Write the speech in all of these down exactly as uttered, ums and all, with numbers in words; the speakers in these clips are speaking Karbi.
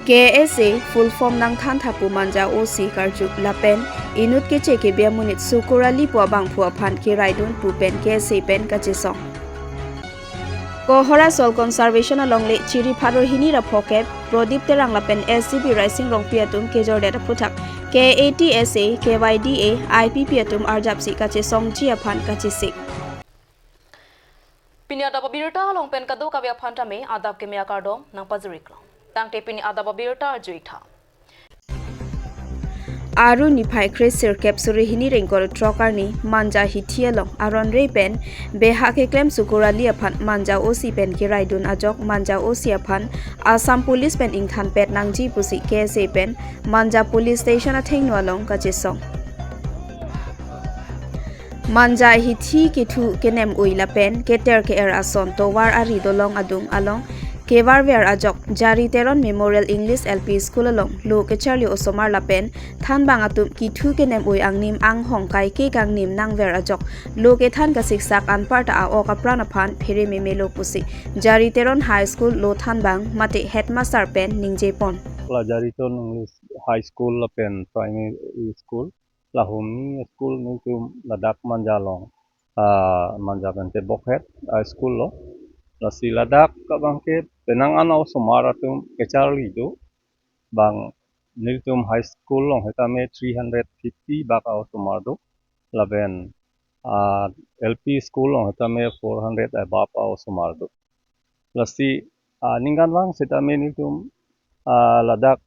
K S A full form nangthan tha pu Manja O C karju lapen inut keche kebi amonit Sukur Ali pu abangphu aphan keraidun pu pen K S A pen kachesong. Kohora Soil Conservation alongle Chiri pharo hini ra phokep Prodip Terang lapen S G B Raising Rongpi atum kejordet aphuthak K A T S A, K Y D A, I P P atum arjapsi kachesongji aphan kachesik. Pini adap abirta along pen kadokave aphan tame adap keme akardom nangpajiriklo. Tangte pini adap abirta arju-ik tha. Aru niphai kre sirkep suri hini ra ingkoi ra throk arni Manja Hithi along aron re pen beha keklem Sukur Ali aphan Manja O C pen keraidun ajok Manja O C aphan Assam Police pen ingthanpet nangji pusi K S A pen Manja Police Station athengno along kachesong. Manja Hithi kethu kenem-ui lapen keter ke-er ason tovar ari dolong adung along kevarver ajok Jari Teron Memorial English L P School along lo kecharli osomar lapen thanbang atum kethu kenem-ui angnim anghong kaike kangnim nangver ajok lo kethan kasiksak anparta a-ok apran aphan phere memelo pusi Jari Teron High School lo thanbang mate headmaster pen ningjepon. La Jari Teron English High School lapen Primary School lahumni school nelitum ladak Manja along, ah, Manja pen tebokhet a-school lo. Lasi ladak abangke penang an osomar atum kecharli do. Bang nelitum high school along hetame three hundred fifty bak a-osomar do. Lapen, ah, L P school along hetame four hundred above a-osomar do. Lasi, ah, ningkan vang setame nelitum, ah, ladak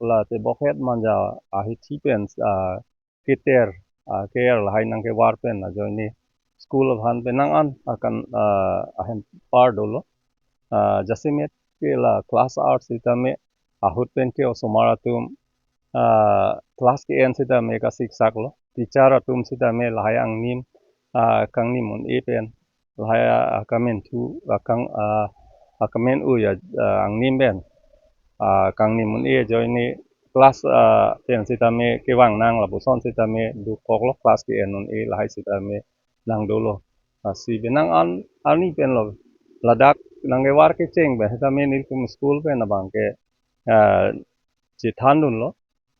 la tebokhet Manja Ahithi pen, ah, keter, ah, ke-er lahai nangkevar pen ajoine school aphan penang an akan, ah, ahempar dolo. Ah, jasemet ke la class art setame ahut pen ke osomar atum, ah, class ke-en setame kasiksaklo. Teacher atum setame lahai angnim, ah, kangnim un-e pen lahai akamenthu akang, ah, akament-ui, ah, angnim pen, ah, kangnim un-e ajoine class, ah, pen setame kevang nang lapuson setame dokoklo class ke-en un-e lahai setame nangdolo. Lasi penang an arni pen lo ladak nangkevar kecheng pen setame nelitum school pen abangke, ah, chethandunlo.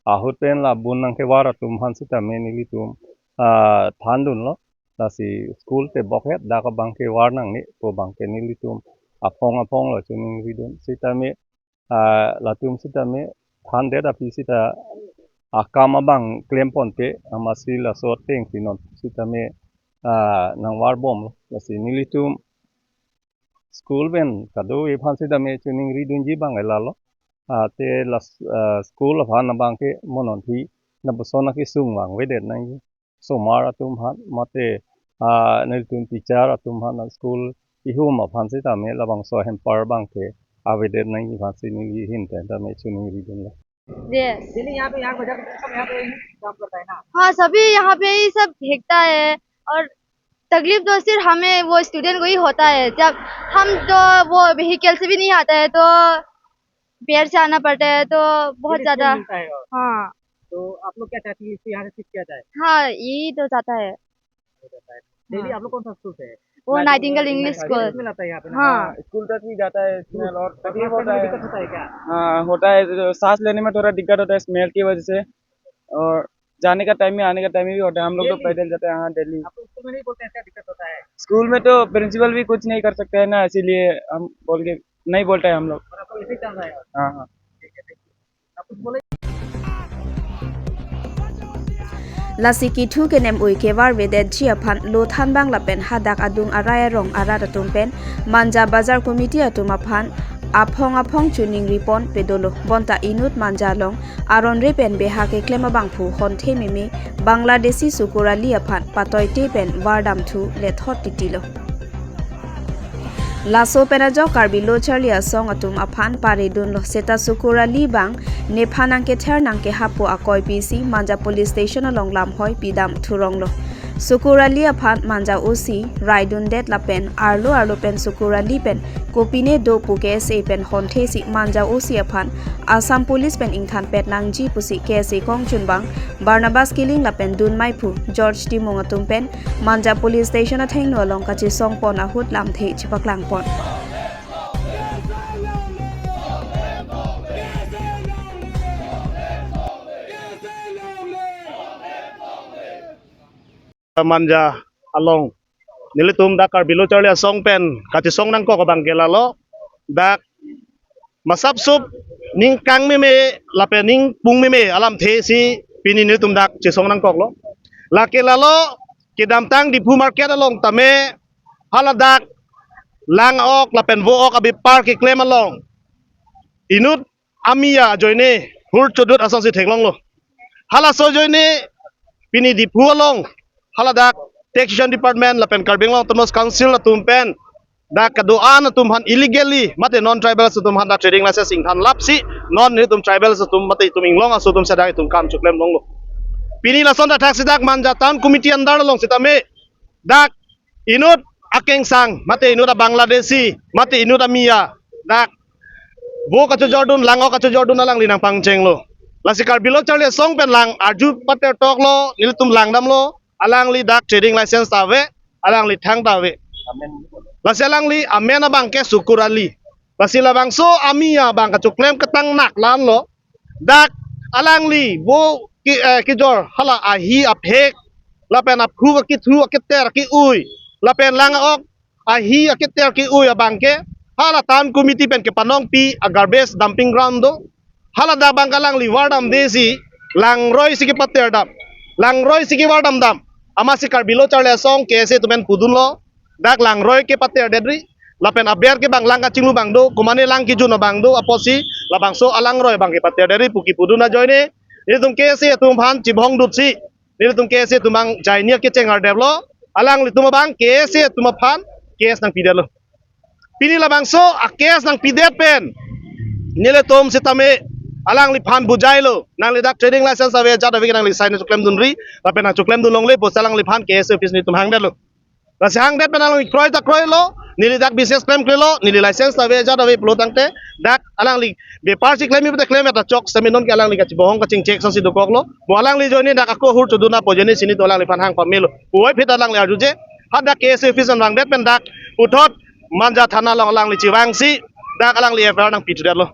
Ahut pen la bun nangkevar atum aphan setame nelitum, ah, thandunlo. Lasi school tebokhet dak abangke var nangne pu abangke nelitum aphong aphong lo choningridun. Setame, ah, latum setame thandet aphi seta akam abang klemponpe amatsi laso ateng si non setame, ah, nangvarbomlo. Lasi nelitum school pen kadokave aphan setame choningridunji abang lalo. Ah, te la, ah, school aphan abangke mo non thi lapuson akesung vangvedet nangji. Osomar atum aphan mate, ah, nelitum teacher atum aphan school ihum aphan setame labangso ahempar abangke avedet nangji aphansi neli ahin pen tame choningridunlo. Yes। Daily यहाँ पे, यहाँ बजर सब यहाँ पे ही काम करता है ना? हाँ, सभी यहाँ पे ही सब फेंकता है और तकलीफ तो सिर्फ हमें, वो स्टूडेंट को ही होता है। जब हम तो वो व्हीकल से भी नहीं आता है, तो पैर से आना पड़ता है, तो बहुत डेली ज्यादा। मिलता है और हाँ। तो आप लोग क्या चाहती हैं, इसको यहाँ से शिफ्ट किया जाए? हाँ, यही तो चाहता है। हो जाता है। डेली हाँ। आप लोग कौन सा स्कूल से है? वो नाइटिंगेल इंग्लिश स्कूल। स्मेल आता है यहाँ पे ना? हाँ। हाँ, स्कूल तक भी जाता है स्मेल और तो तकलीफ होता है। दिक्कत होता है क्या? हाँ, होता है। तो सांस लेने में थोड़ा दिक्कत होता है स्मेल की वजह से, और जाने का टाइम में, आने का टाइम में भी होता है। हम लोग तो डेली? पैदल जाते हैं, हाँ, डेली। आपको स्कूल में नहीं बोलते हैं क्या, दिक्कत होता है? स्कूल में तो प्रिंसिपल भी कुछ नहीं कर सकते हैं ना, इसीलिए हम बोल के नहीं बोलता है हम लोग। और आपको ऐसे ही चल रहा है? हाँ, हाँ। ठीक है, thank you। Lasi kethu kenem-ui kevarvedetji aphan lo thanbang lapen hadak adung arai arong arat atum pen Manja Bazar Committee atum aphan aphong aphong choningripon pedolo. Bonta inut Manja along aron re pen beha keklem abangphu honthe meme Bangladeshi Sukur Ali aphan patoite pen vardamthu lethot titilo. Laso pen ajok Karbi Lo Charli Asong atum aphan paredunlo, seta Sukur Ali abang nephan nangkether nangkehap pu akoi pisi Manja Police Station along lamhoi pidam thuronglo. Sukur Ali aphan Manja O C raidundet lapen arlo arlo pen Sukur Ali pen kopine do pu K S A pen honthesi Manja O C aphan Assam Police pen ingthanpet nangji pusi K S A kongchunbang Barnabas Killing lapen dun maiphu George Timung atum pen Manja Police Station athengno along kachesongpon ahut lamthe chepaklangpon. Manja along nelitum dak Karbi Lo Charli Asong pen kachesong nangkok abang ke lalo, dak masap sup ning kangmeme lapen ning pungmeme alamthe si pini nelitum dak chesong nangkoklo. Lake lalo, kedamtang Diphu market along tame haladak lang-ok lapen vo-ok abepar keklem along inut amia ajoine hur chodut asonsi theklonglo. Halaso ajoine pini Diphu along haladak Taxation Department lapen Karbi Anglong Autonomous Council atum pen dak kedo-an atum aphan illegally mate non tribals atum aphan dak trading license ingthan lapsi non nelitum tribals atum mate itum inglong aso atum si dak itum kam choklem longlo. Pini lason dak thaksi dak Manja Town Committee under along sitame dak inut akengsang mate inut a-Bangladeshi mate inut amia dak vo kachojordun, lang-ok kachojordun alangli nangpangchenglo. Lasi Karbi Lo Charli Asong pen lang arju pater toklo, nelitum langdamlo, alangli dak trading license ta ave, alangli thang ta ave. Lasi alangli amen abang ke Sukur Ali. Lasi labangso amia abang kachoklem ketang nak lanlo. Dak alangli vo ke, eh, kejor hala ahi aphek lapen aphu akethu aketer ke-ui lapen lang-ok ahi aketer ke-ui abang ke hala Town Committee pen kepanongpi a-garbage dumping ground do. Haladak abang ke alangli vardamde si langroi si kepater dam, langroi si kevardam dam. Amatsi Karbi Lo Charli Asong K S A atum pen pudunlo, dak langroi kepater detri lapen aber ke abang lang kachinglu abang do, komane lang kejun abang do apotsi labangso alangroi abang kepater detri pu kepudun ajoine nelitum K S A atum aphan chibong dutsi nelitum K S A atum abang jaini akecheng ardeplo, alanglitum abang K S A atum aphan case nangpidetlo. Pini labangso a-case nangpidet pen nelitum sitame alangliphan bujailo, nangli dak trading license ave ajat ave ke nangli sign choklemdunri lapen nangchoklemdun longle pusi alangliphan K S A office nelitum hangdetlo. Lasi hangdet pen alangli kroi ta kroilo, neli dak business klemklelo, neli license ta ave ajat ave pulo tangte dak alangli bepar si klem ipu te klem ta chok sitame non ke alangli kachibong kachingchek asonsi dokoklo. Mo alangli ajoine dak ako hur chodun apo ajoine si nelitum alangliphan hang pamelo. Puvoiphit alangli arjuje, hadak K S A office an rangdet pen dak puthot Manja thana along alangli chevangsi dak alangli F I R nangpithudetlo.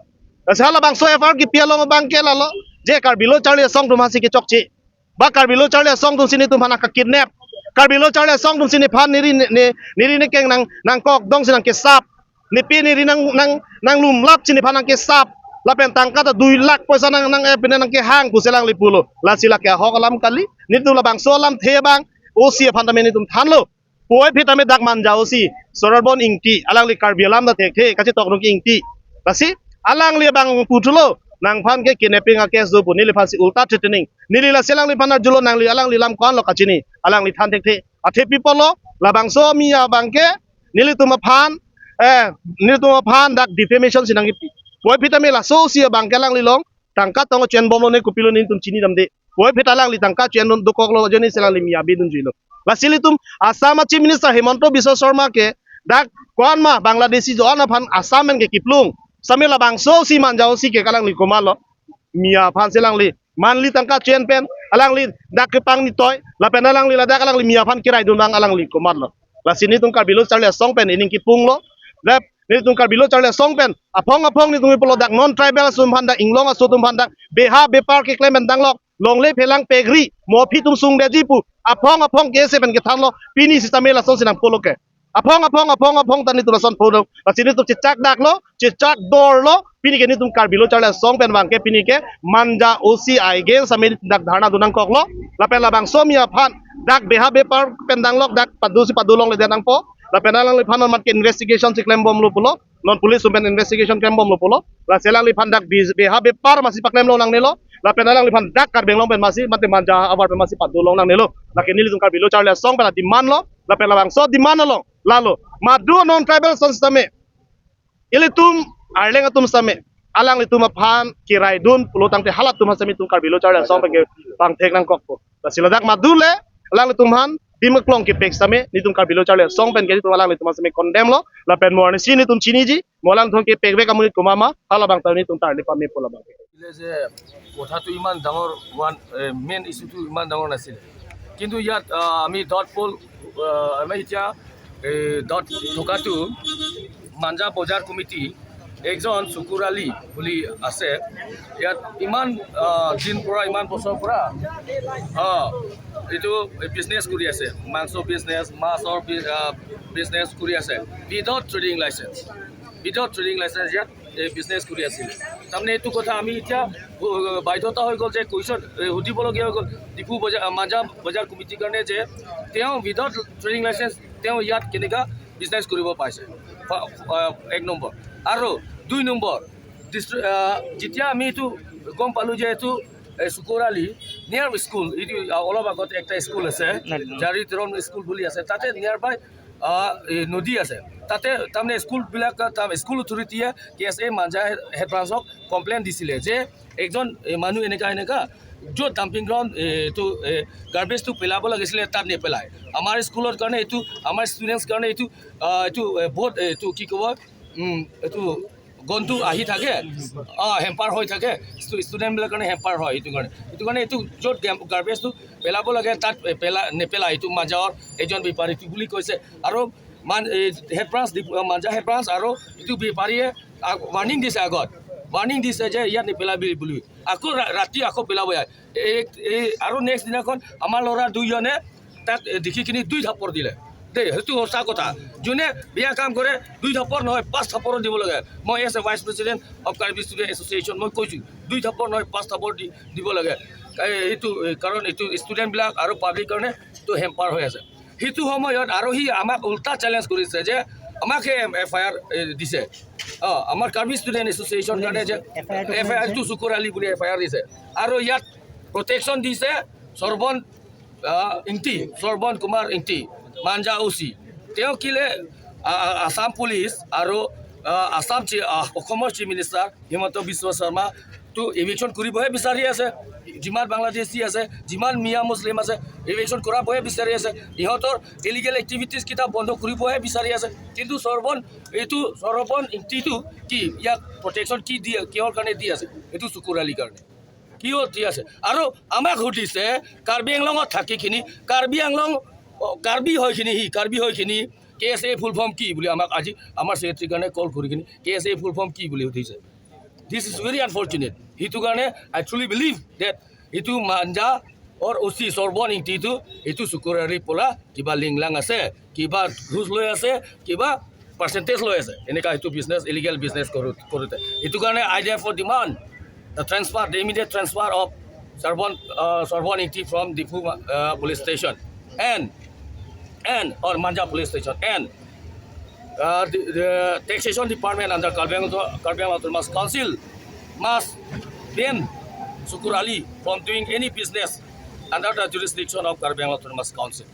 Lasi halabangso F I R kepi along abang ke lalo, je Karbi Lo Charli Asong atum aphansi kechokche. Ba Karbi Lo Charli Asong atum si nelitum aphan nangkakidnap. Karbi Lo Charli Asong atum si nephan neri ne, ne, neri nekeng nang, nangkokdong si nangkesap. Nepi neri nang, nang, nanglumlap si nephan nangkesap. Lapen tangka ta dui lakh poisa nang, nang, eh, pine nangkehang pusi alangli pulo. Lasi lake ahok alam kali. Nelitum labangso alamthe abang O C aphan tame nelitum thanlo. Puvoiphit tame dak Manja O C Sorarbon Ingti, alangli Karbi alam ta thekthe, kachetok nung ke Ingti. Lasi alangli abang puthulo, nangphan ke kidnapping a-case do pu, neliphansi ulta threatening. Neli lasi alangliphan arjulo, nangli alangli alam ko-anlo kachini, alangli than thekthe. Athe pi apotlo, labangso amia abang ke nelitum aphan, eh, nelitum aphan dak defamation si nangkipi. Puvoiphit tame laso O C abang ke alangli along tangka tong choenbomlo ne kopilo nelitum chinidamde. Puvoiphit alangli tangka choen dokoklo ajoine si alangli mia bidunjuilo. Lasi ilitum Assam a-Chief Minister Himanta Biswa Sarma ke dak ko-an ma Bangladeshi do-an aphan Assam pen ke kiplung. Sitame labangso O C Manja O C ke alangli komatlo? Mia aphansi alangli monthly tangka choen pen alangli dak kepangni toi lapen alangli ladak alangli mia aphan kiraidun abang alangli komatlo? Lasi nelitum Karbi Lo Charli Asong pen ining kipunglo. Lep nelitum Karbi Lo Charli Asong pen aphong aphong nelitum pulo, dak non tribal atum aphan, dak inglong aso atum aphan, dak beha bepar keklem pen danglok, longle phelang pekri, mo aphi atum sungdetji pu aphong aphong K S A pen kethanlo. Pini sitame lasonsi nangpulo ke. Aphong aphong aphong aphong ta nelitum lason pudun. Lasi nelitum chechak daklo, chechak dorlo. Pini ke nelitum Karbi Lo Charli Asong pen abang ke pini ke Manja O C a-against sitame dak dharna dun nangkoklo. Lapen labangso amia aphan dak beha bepar pen danglok, dak padusi padu longledet nangpo. Lapen alangliphan non mat ke investigation si klembomlo pulo. Non police atum pen investigation klembomlo pulo. Lasi alangliphan dak bi-, beha bepar masi paklem long nangnelo. Lapen alangliphan dak Karbi Anglong pen masi, mate Manja avar pen masi padu long nangnelo. Lake nelitum Karbi Lo Charli Asong pen a-demand lo. Lapen labangso demand along lalo, madu non tribal ason sitame, ilitum Arleng atum sitame, alanglitum aphan kiraidun pulo tangte halatum aphan sitame itum Karbi Lo Charli Asong pen ke pangthek nangkokpo. Lasi ladak madu le alanglitum aphan dim aklong kepek sitame nelitum Karbi Lo Charli Asong pen ke nelitum alanglitum aphan sitame condemn lo. Lapen mo arnisi nelitum chiniji, mo alangtum kepekvek amonit komat ma, halabang ta nelitum tarli pamepo labang. আছিলে যে কথাটো ইমান ডাঙৰ হোৱা, মেইন ইছ্যুটো ইমান ডাঙৰ নাছিলে, কিন্তু ইয়াত আহ, আমি ডট পল, আহ, আমি এতিয়া এই ডট থকাটো মাঞ্জা বজাৰ কমিটি একজন চুকুৰ আলী বুলি আছে। ইয়াত ইমান আহ, দিন পৰা, ইমান বছৰ পৰা আহ, এইটো বিজনেছ কৰি আছে, মাংস বিজনেছ, মাছৰ বিজনেছ কৰি আছে, without trading licence. Without trading licence ইয়াত এই বিজনেছ কৰি আছিলে। তাৰমানে এইটো কথা আমি এতিয়া বাধ্যতা হৈ গ'ল যে কুৱেশ্যন সুধিবলগীয়া হৈ গ'ল ডিফু বজাৰ, মাঞ্জা বজাৰ কমিটিৰ কাৰণে যে তেওঁ উইদাউট ট্ৰেডিং লাইচেন্স তেওঁ ইয়াত কেনেকা বিজনেছ কৰিব পাৰিছে, এক নম্বৰ। আৰু দুই নম্বৰ, ডিষ্ট্ৰিক্ট যেতিয়া আমি এইটো গম পালোঁ যে এইটো চুকুৰ আলি নিয়াৰ স্কুল, এইটো অলপ আগতে একটা স্কুল আছে, জাৰি তেৰণ স্কুল বুলি আছে, তাতে নিয়াৰ বাই নদী আছে, তাতে তাৰমানে স্কুলবিলাক, স্কুল অথৰিটিয়ে কে এছ এ মাঞ্জা হেড ব্ৰাঞ্চক কমপ্লেইন দিছিলে যে একজন মানুহ এনেকা এনেকা য'ত ডাম্পিং গ্ৰাউণ্ড এইটো গাৰ্বেজটো পেলাব লাগিছিলে তাত নেপেলায়। আমাৰ স্কুলৰ কাৰণে এইটো, আমাৰ ষ্টুডেণ্টছ কাৰণে এইটো এইটো বহুত এইটো কি ক'ব, এইটো গন্ধটো আহি থাকে, হেম্পাৰ হৈ থাকে, ষ্টুডেণ্টবিলাকৰ কাৰণে হেম্পাৰ হয়। এইটো কাৰণে এইটো কাৰণে এইটো য'ত গাৰ্বেজটো পেলাব লাগে তাত পেলা নেপেলায়। এইটো মাঞ্জাৰ এজন বেপাৰীটো বুলি কৈছে। আৰু মান হেড ব্ৰাঞ্চ, মাঞ্জা হেড ব্ৰাঞ্চ আৰু এইটো বেপাৰীয়ে ৱাৰ্ণিং দিছে, আগত ৱাৰ্ণিং দিছে যে ইয়াত নেপেলাবি বুলি। আকৌ ৰাতি আকৌ পেলাব ইয়াত। এই আৰু নেক্সট দিনাখন আমাৰ ল'ৰা দুইজনে তাক দেখি কিনি দুই থাপৰ দিলে দেই। সেইটো সঁচা কথা। যোনে বেয়া কাম কৰে দুই থাপৰ নহয়, পাঁচ থাপৰো দিব লাগে। মই as a vice president of Karbi student association মই কৈছোঁ, দুই থাপৰ নহয়, পাঁচ থাপৰ দি দিব লাগে। এইটো কাৰণ এইটো ষ্টুডেণ্টবিলাক আৰু পাব্লিক কাৰণে এইটো হেম্পাৰ হৈ আছে। সেইটো সময়ত আৰু সি আমাক উল্টা চেলেঞ্জ কৰিছে যে আমাক সেই এফ আই আৰ দিছে, আমাৰ কাৰ্বি ষ্টুডেণ্ট এছ'চিয়েশ্যন কাৰণে যে এফ আই আৰটো চুকুৰ আলি বুলি এফ আই আৰ দিছে। আৰু ইয়াত প্ৰটেকশ্যন দিছে সৰ্বন ইংতি, সৰ্বন কুমাৰ ইংতি, মাঞ্জা অ' চি। তেওঁ কিলে আছাম পুলিচ আৰু আছাম চি- অসমৰ চিফ মিনিষ্টাৰ হিমন্ত বিশ্ব শৰ্মাটো ইভিকশ্যন কৰিবহে বিচাৰি আছে। যিমান বাংলাদেশী আছে, যিমান মিয়া মুছলিম আছে, ইভিকশ্যন কৰাবহে বিচাৰি আছে। ইহঁতৰ ইলিগেল এক্টিভিটিজ কেইটা বন্ধ কৰিবহে বিচাৰি আছে। কিন্তু সৰ্বন এইটো সৰ্বন ইংতিটো কি, ইয়াক প্ৰটেকশ্যন কি দিয়ে, কিহৰ কাৰণে দি আছে? এইটো চুকুৰ আলিৰ কাৰণে। কিয় দি আছে? আৰু আমাক সুধিছে কাৰ্বি আংলঙত থাকিখিনি, কাৰ্বি আংলং কাৰ্বি হয়খিনি, সি কাৰ্বি হয়খিনি কে এছ এ ফুল ফৰ্ম কি বুলি আমাক আজি আমাৰ ছেক্ৰেটাৰীৰ কাৰণে কল কৰি কিনি কে এছ এ ফুল ফৰ্ম কি বুলি সুধিছে। This is very unfortunate। সেইটো কাৰণে I truly believe that এইটো মাঞ্জা অৰ অ' চি সৰ্বন ইংতিটো এইটো চুকুৰ আলিৰ পৰা কিবা লিংলাং আছে, কিবা ঘুচ লৈ আছে, কিবা পাৰ্চেণ্টেজ লৈ আছে, এনেকা সেইটো বিজনেছ, ইলিগেল বিজনেছ কৰোঁ কৰোঁতে। সেইটো কাৰণে I therefore demand the transfer, the immediate transfer of Sarbon, uh, Sarbon Ingti from Diphu uh, police station and and or Manja police station and uh, the, the taxation department under Karbi Anglong, Karbi Anglong Autonomous Council must ban Sukur Ali from doing any business under the jurisdiction of Karbi Anglong Autonomous Council.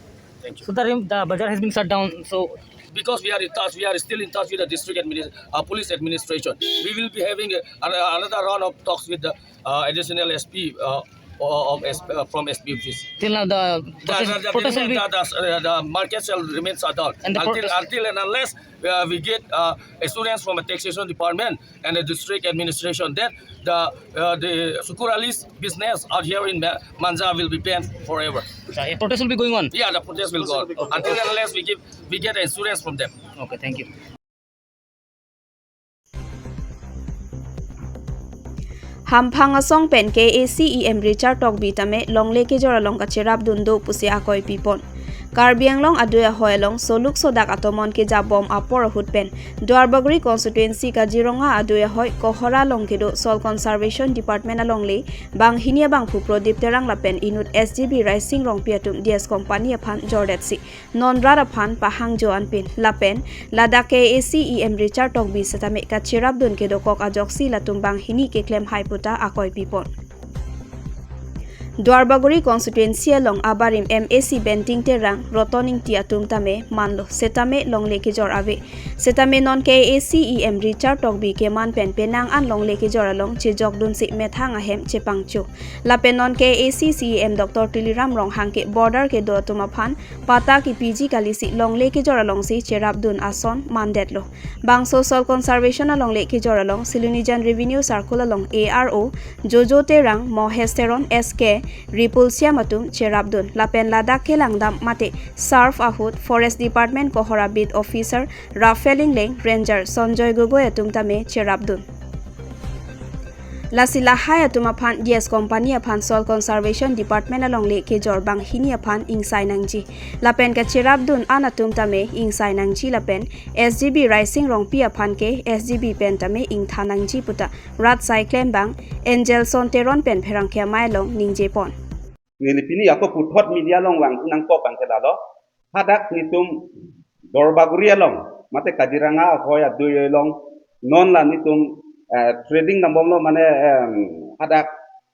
Thank you. So the, the bazaar has been shut down. So because we are in touch, we are still in touch with the district administ- uh, police administration. We will be having a, an- another round of talks with the uh, additional S P uh, of S- uh, from S P office. Till now, the The, protest, the, the, protest will be the, the, uh, the market shall remain shut down And the until protest- until and unless uh, we get uh, assurance from the taxation department and the district administration that the uh, the Sukur Ali's business out here in Ma- Manja will be banned forever. So, a protest will be going on. Yeah, the protest will go on until and unless we give we get assurance from them. Okay, thank you. Hamphang asong pen K A A C E M Richard Tokbi tame longle kejor along kacherap dun do pusi akoi pipon. Karbi Anglong adui ahoi along soluk sodak atomon kejabom apor ahut pen Duarbagori constituency Kaziranga adui ahoi Kohora along kedo Soil Conservation Department alongle banghini abangphu Prodip Terang lapen inut S G B Raising Rongpi atum D S company aphan jordetsi non rat aphan pahangjo anpin lapen ladak K A A C E M Richard Tokbi setame kacherap dun kedokok ajoksi latum banghini keklem hai puta akoi pipon. Duarbagori constituency along abarim M A C Benting Terang, Roton Ingti atum tame manlo setame longle kejor ave. Setame non K A A C E M Richard Tokbi keman pen penang an longle kejor along chejok dunsi methang ahem chepangcho. Lapen non K A A C C E M Doctor Tuliram Ronghang ke border kedo atum aphan patta kepiji kalisi longle kejor alongsi cherap dun ason mandetlo. Bangso Soil Conservation alongle kejor along Silonijan Revenue Circle along A R O Jojo Terang, Mohes Teron, S K, Ripul Siam atum cherap dun. Lapen ladak kelangdam mate serve ahut Forest Department Kohora Beat Officer Raphael Ingleng, Ranger Sanjoy Gogoi atum tame cherap dun. Lasi lahai atum aphan D S Company aphan Soil Conservation Department alongle kejor banghini aphan ingsai nangji. Lapen kachirapdun an atum tame ingsai nangji lapen S G B Raising Rongpi aphan ke S G B pen tame ingthan nangji puta rat saiklem bang Angelson Teron pen pherangke amei along ningje pon. Neli pini ako puthot media along vangthu nangkok bang ke lalo. Hadak nitum Dorbaguri along, mate Kaziranga ahoi adui along, non la nitum, eh, trading dambomlo mane, em, hadak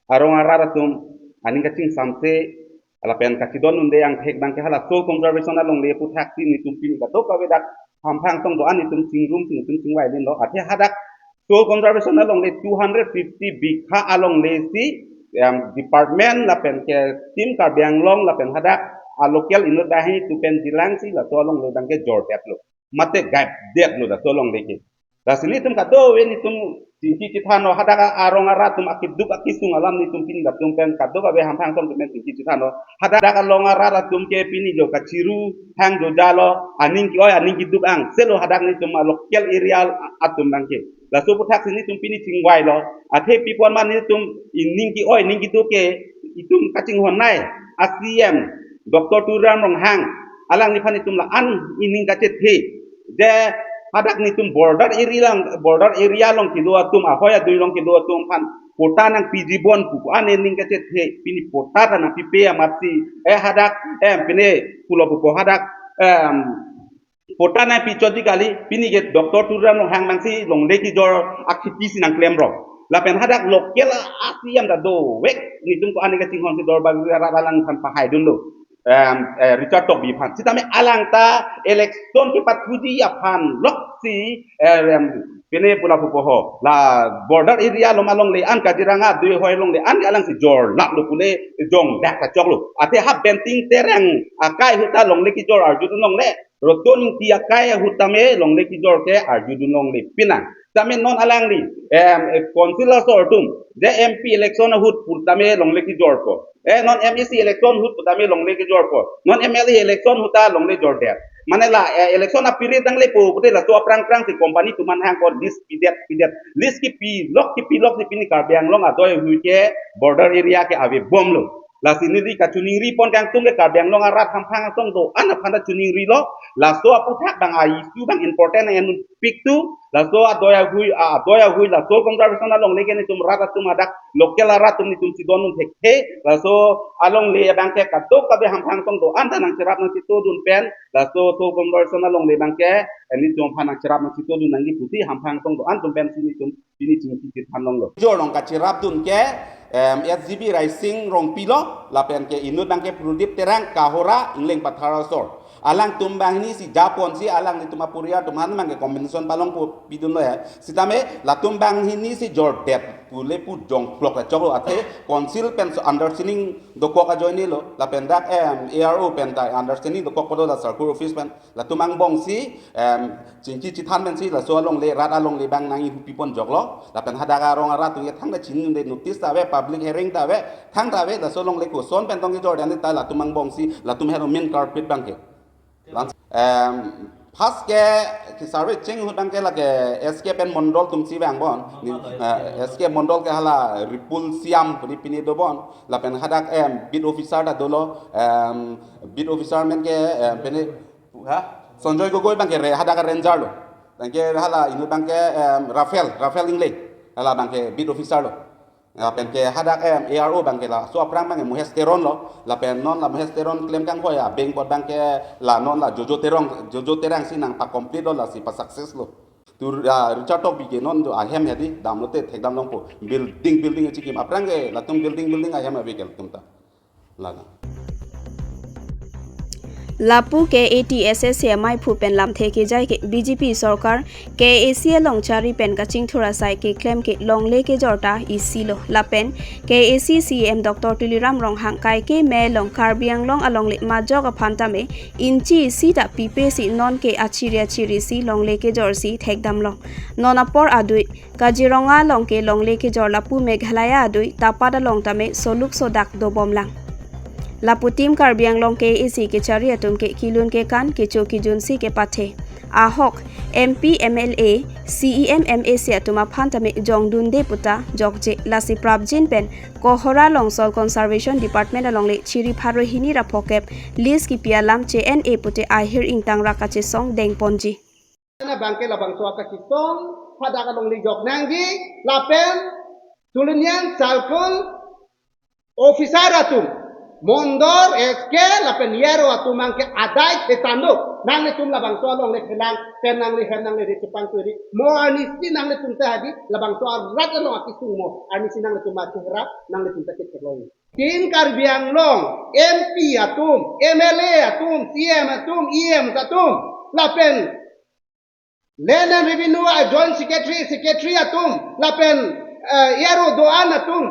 arong arat atum aning kachingsamse, lapen kachidon unde angthek bang ke hala soil conservation alongle aputhak si nitum pini kadokave dak hamphang tong do-an nitum chingrum si nitum chingvai linlo. Athe hadak soil conservation alongle two hundred fifty bigha alongle si, em, department lapen ke team Karbi Anglong lapen hadak a local inut banghini atum pen jilang si laso alongle bang ke jordetlo. Mate gaidetlo laso alongle ke. Lasi nitum kadokave nitum chingki chithanlo, hadak arong arat atum akeduk akesung alam nitum pini latum pen kadokave hamphang tong atum pen chingki chithanlo. Hadak arong arat atum ke pini jo kachiru hang jo jalo, aning ke-oi aning keduk angselo hadak nitum a local area atum bang ke. Laso aputhak si nitum pini chingvailo. Athe pi apot ma nitum ining ke-oi ining keduk ke itum kachinghon nai a C M Doctor Tuliram Ronghang alangliphan itum la-an ining kachethe. Je hadak nitum border area along, border area along kedo atum, ahoi adui along kedo atum aphan patta nangpiji bon pu ko-an ining kachethe, pini patta ta nangpipe amatsi, eh, hadak, em, pine pulo pupo hadak, em, patta nangpichotji kali, pini ke Doctor Tuliram Ronghang nangsi longle kejor akhiti si nangklemrong. Lapen hadak local a C M ta dovek, nitum ko-an ke chinghon si Dorbaguri arat alangphan pahaidunlo. Em, eh, Richard Tokbi aphan. Sitame alang ta election kepathuji aphan loksi, eh, em, pine pulo pupo ho. La border area along alongle an Kaziranga adui ahoi alongle an alangsi jorlaplo pule jongdak kachoklo. Athe ha Benting Terang akai ahut ta longle kejor arjudun longle. Roton Ingti akai ahut tame longle kejor ke arjudun longle pinang. Tame non alangli, em, eh, council asor atum, je M P election ahut putame longle kejor ko. Eh, non M A C election ahut putame longle kejor ko. Non M L A election ahut ta longle jordet. Mane la, eh, election apiri tanglepo pute laso aphrang phrang si company atum aphan hangko list pidet, pidet. List kepilok, kepilok si pini Karbi Anglong adoi ahui ke border area ke avebomlo. Lasi neli kachiningri pon kangtung ke Karbi Anglong arat hamphang asong do-an aphan ta chiningrilo. Laso aputhak bang a issue bang important en piktu. Laso adoi ahui, a, adoi ahui laso conservation alongle ke nitum rat atum hadak local arat atum nitum chidon un thekthe. Laso alongle bang ke kadokave hamphang asong do-an ta nangcherap nangchitodun pen. Laso soil conservation alongle bang ke, eh, nitum aphan nangcherap nangchitodun nangji pusi hamphang asong do-an atum pen si nitum pini chingki chithan longlo. Kejor along kachirapdun ke, em, S G B Raising Rongpi lo, lapen ke inut bang ke Pradip Terang Kohora Ingleng Pathar asor. Alangtum banghini si japon si alanglitum aporial atum aphan bang ke compensation palong pu pidunlo ya. Sitame latum banghini si jordet pule pu jongklok kachoklo, athe council pen so understanding dokok ajoine lo, lapen dak, em, A R O pen ta understanding dokok kodo la circle office pen. Latum angbong si, em, chingki chithan pensi laso alongle, rat alongle bang nangkihupi pon joklo. Lapen hadak arong arat atum ke thangta chinine, notice ta ave, public hearing ta ave, thangta ave, laso alongle koson pen tong kejor dan ta latum angbong si, latum hero main culprit bang ke. Lans-, em, first ke, ke survey cheng ahut bang ke lake S K pen Mondol atum si vangbom. Ni, eh, S K Mondol ke hala Ripul Siam puni pini dobom. Lapen hadak, em, beat officer ta dolo, em, beat officer men ke, em, pini, ha? Sanjoy Gogoi bang ke re, hadak ranger lo. Bang ke hala inut bang ke, em, Rafael, Rafael Ingleng. Hala bang ke beat officer lo. Lapen ke hadak, em, A R O bang ke laso aphrang bang ke Mohes Teron lo. Lapen non la Mohes Teron klem kanghoi abeng apot bang ke la non la Jojo Terang, Jojo Terang si nangpa complete lo lasi pa success lo. Tur, ah, Richard Tokbi ke non do ahem hedi damlote thekdam longpo. Building, building achikim. Aphrang ke latum building, building ahem ave ke latum ta. Lana. Lapu K A T S S A amaiphu pen lamthe kejai ke B J P sorkar K A A C along chari pen kachingthur asai keklem ke longle kejor ta isi lo. Lapen K A A C C E M Doctor Tuliram Ronghang kaike me along Karbi Anglong alongle majok aphan tame inchi isi ta pipe si non ke achiri achiri si longle kejor si thekdam long. Non apor adui Kaziranga along ke longle kejor lapu Meghalaya adui Tapat along tame soluk sodak dobom lang. Lapu Team Karbi Anglong K A A C kechari atum ke kelun kekan, kecho kejunsi kepathe. Ahok M P, M L A, C E M, M A C atum aphan tame jongdunde puta jokje. Lasi prapjin pen Kohora along Soil Conservation Department alongle chiri pharo hini ra phokep lease kipi alam che-en-e pute ahir ingtang ra kachesong dengponji. Nang abangke labangso akachesong hadak alongle jok nangji, lapen Tulunian Circle officer atum, Mondol, S K, lapen E R O atum abangke adai thetan do. Nanglitum labangso alongle phelang, pen nangle hem nangle ri chepang turi. Mo arnisi nanglitum ta hadi labangso arat along akesung mo arnisi nanglitum achehra nanglitum ta ketheklong. Team Karbi Anglong, M P atum, M L A atum, C M atum, E M atum, lapen Land and Revenue a Joint Secretary, Secretary atum, lapen, eh, E R O do-an atum.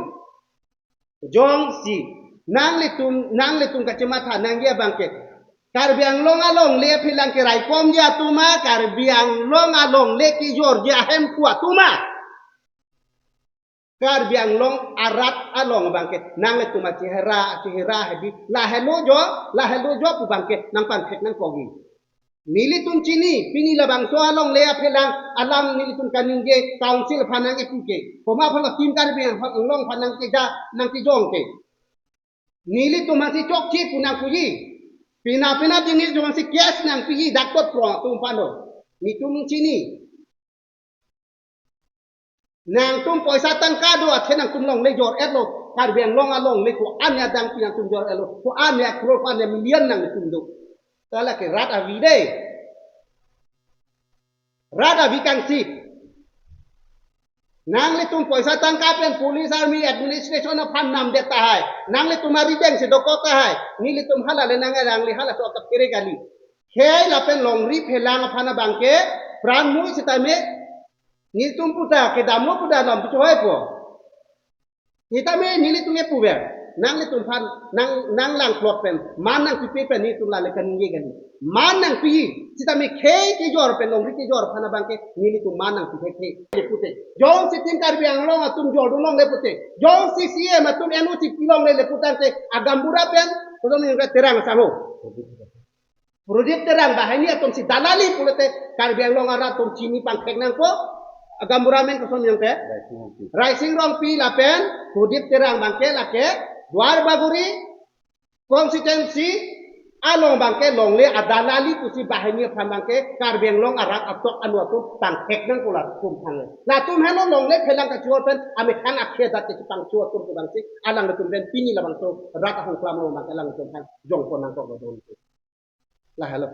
Jongsi nanglitum, nanglitum kachematha nangji abangke, Karbi Anglong alongle aphelang keraikomji atum ma, Karbi Anglong alongle kejorji ahemphu atum ma, Karbi Anglong arat along abangke nanglitum achehra, achehra hadi lahelo jo, lahelo jo pu abangke nangpanthek nangkokji. Nelitum chini, pini labangso alongle aphelang alam nelitum kaningje council aphan nang-ipu ke. Komat aphan lo Team Karbi Anglong aphan nangkeja, nangkejong ke. Nelitum aphansi chokche pu nangpuji. Pina pina jingis jongsi case nangpiji daktot prong atum aphan lo. Netum chini. Nangtum poisa tangka do athe nangtum longle jor-etlo. Karbi Anglong alongle ko-an ya dang pi nangtum jor-etlo. Ko-an ya crore, ko-an ya million nangtum do. Ta lake rat avi dei. Rat avi kangsip. Nanglitum poisa tangka pen police, army, administration aphan namdet tahai. Nanglitum arideng si dokok tahai. Nelitum hala le nang-arang le halaso akaphere kali. Khei lapen longri phelang aphan abangke pran mui sitame nelitum puta kedamlo puta lam puchohoi po. Sitame nelitum epuver. Nanglitum aphan nang, nanglang plot pen man nangpipe pen nelitum lale kaningje kali. Man nangpi sitame khei kejor pen longri kejor aphan abangke nelitum man nangpi khei khei. Lepute. Jongsi Team Karbi Anglong atum jordun longle pute. Jongsi C M atum N O C pilongle leputangte agaonbura pen koson ningke Terang asangho. Prodip Terang banghini atumsi dalali pulote Karbi Anglong arat atum chini pangthek nangpo. Agaonbura amen koson ningke Raising Rongpi. Raising Rongpi lapen Prodip Terang abangke lake Duar Bagori constituency along abangke longle adalali pusi banghini aphan abangke Karbi Anglong arat atok anu atum pangthek nangpo latum aphan. Latum henlo longle phelang kachor pen amethang akhei adat kachepangchor atum pu abangsi alanglitum pen pini labangso rat ahongklam along abangke alanglitum aphan jongpon nangkok lo don. Lahelo.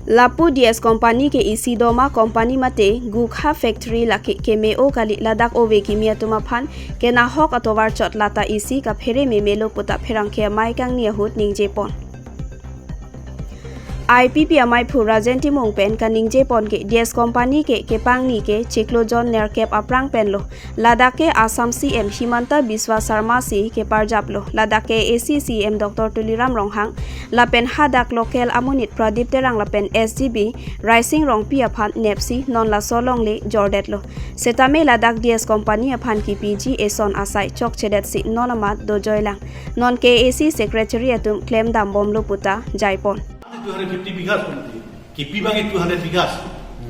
Lapu D S company ke isi doma company mate gukha factory lake keme-o kali, ladak ove kimi atum aphan kenahok atovar chot lata isi kaphere memelo puta pherangke amei kangni ahut ningjepon. I P P amaiphu Rajen Timung pen kaningjepon ke D S company ke kepangni ke chiklo jon nerkep aphrang penlo. Ladak ke Assam C M Himanta Biswa Sarma si keparjaplo. Ladak ke A C C M Doctor Tuliram Ronghang lapen hadak local amonit Pradip Terang lapen S G B Raising Rongpi aphan nepsi non laso longle jordetlo. Setame ladak D S company aphan kipiji eson asai chokchedetsi non amat dojoilang. Non K A A C secretary atum klemdambomlo puta jaipon. Two hundred fifty bighas pon ti. Kipi abang two hundred bighas.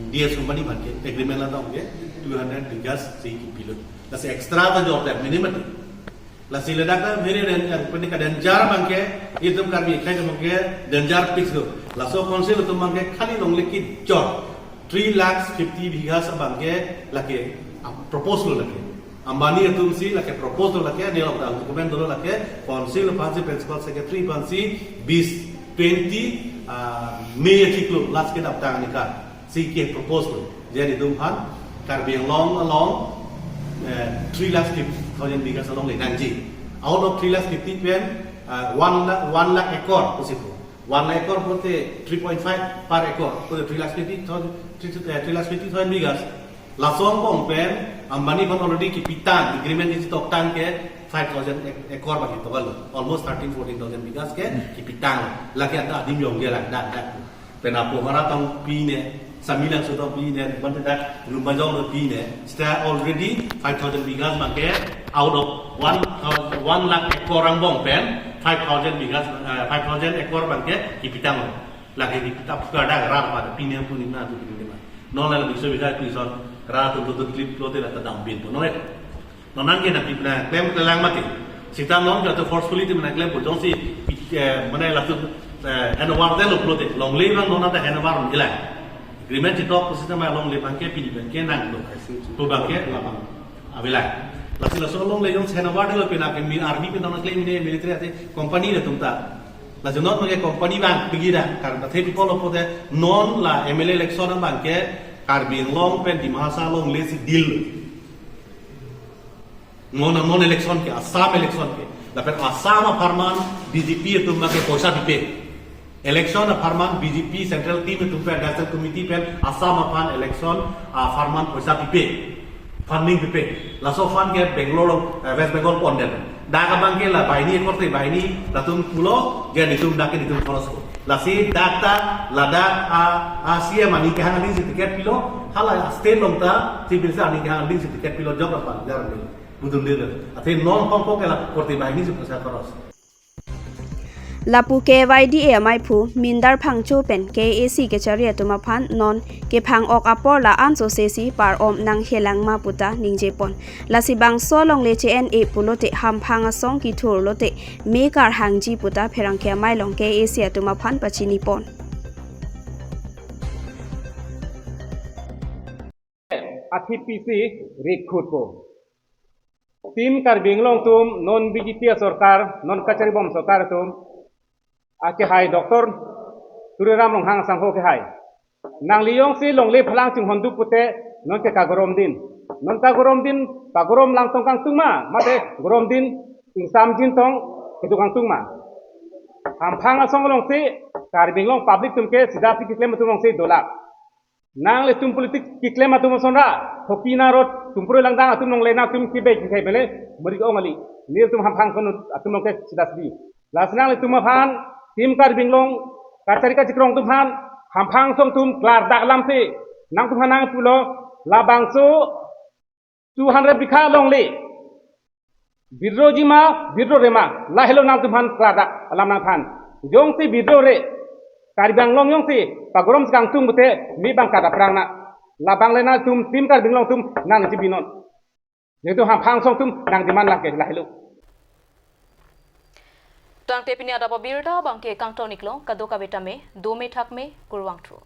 D S company abangke agreement la dong ke two hundred bighas si kipilo. Lasi extra ta jor tak minimum. Lasi ladak ta very danger, pene ka danger abangke, itum Karbi akhei atum abangke danger fix lo. Laso council atum abangke khali longle kejor three lakhs fifty bighas abangke lake, ah, proposal lake. Ambani atumsi lake proposal lake, ne lok dang document dolo lake, council aphansi principal secretary aphansi bis twenty, ah, May achiklo last kedamtang anika si ke proposal. Je netum aphan Karbi Anglong along, eh, three lakhs fifty thousand bighas alongle nangji. Out of three lakhs fifty pen, ah, one lakh, one lakh acre pusi pu. One acre pulote three point five per acre, pulote three lakhs fifty thousand, three, eh, three lakhs fifty thousand bighas. Laso angbong pen Ambani aphan already kipitang, agreement isi toktang ke five thousand ac-, acre abang kitoklo. Almost thirteen, fourteen thousand bighas ke kipitang. Lake anta adim jongje lang, dak, dak. Pen apo hara tong pine, Samelangso tong pine, bante dak Lumbajong tong pine. Seta already five thousand bighas abangke out of one One lakh acre angbong pen five thousand bighas, eh, five thousand acre abangke kipitang. Lake kipitang phuka dak rat pada pini puni na tu pini ma. Non la bingso bigha pison rat tu tu klip lote la ta dambin po noi. Non nangke nangpi pina klem klelang mati. Sita non ke to forcefully te mena klempo jongsi, eh, mane latum, eh, handover detlo pulote longle abang non anta handover un-elang. Agreement chetok pusita ma longle abangke pini abangke nanglo. Pu abangke labang avelang. Lasi laso longle jongsi handover detlo pina ke mi army pen tong klem ne military ate company latum ta. Lasi non abangke company abang pigi da karena the people of the non la M L A election abangke Karbi Anglong pen Dima Hasao longle si deal. Non, non election ke, Assam election ke. Lapen Assam apharman B J P atum abangke poisa pipe. Election apharman B J P central team atum pen, national committee pen Assam aphan election apharman poisa pipe. Funding pipe. Laso fund ke Bangalore, eh, West Bengal pon den. Dak abangke la banghini korte banghini latum pulo, je netum dak ke netum khoros ko. Lasi dak ta ladak a, a C M aning kehang aning si ticket pilo, hala state along ta Chief Minister aning kehang aning si ticket pilo jok apa jar ni budun dir. Athe non Hong Kong ke la korte banghini si poisa khoros. Lapu K Y D A amaiphu Mindar Phangcho pen K A A C kachari atum aphan non kephang-ok apor la ansose si par-om nanghelang ma puta ningjepon. Lasi bangso longle che-en-e pulote hamphang asong kithur lote me karhangji puta pherangke amei along K A A C atum aphan pachinipon. Athe pisi rikhutpo. Team Karbi Anglong atum non B J P asorkar, non kacharibom sorkar atum, akehai Doctor Tuliram Ronghang asangho kehai. Nangli jongsi longle phalang chinghon du pute, non ke kagorom din. Non kagorom din, kagorom langtong kangtung ma, mate gorom din ingsam jin tong kedo kangtung ma. Hamphang asong alongsi Karbi Anglong public atum ke sida si keklem atum alongsi dola. Nanglitum politic keklem atum asonra, hopi na rot, tumpro langdang atum along lena atum kibek khai bele, mari ong ali. Nelitum hamphang kono atum along ke sida sidi. Lasi nanglitum aphan, Team Karbi Anglong, kachari kachikrong atum aphan, hamphang asong atum klardak alam si, nangtum aphan nangpulo, labangso two hundred bigha longle. Bidro jima, bidro rema, lahelo nangtum aphan klardak alam nangthan. Jongsi bidro re, Karbi Anglong jongsi, pagorom si kangtung pute, me abang kada prang na. Labang le nangtum, Team Karbi Anglong atum, nangji binon. Jengtu hamphang asong atum, nang demand lake, lahelo. Tangte pini adap abirta abangke kangton-iklo, kadokave tame, dome thakme, kurvangthu.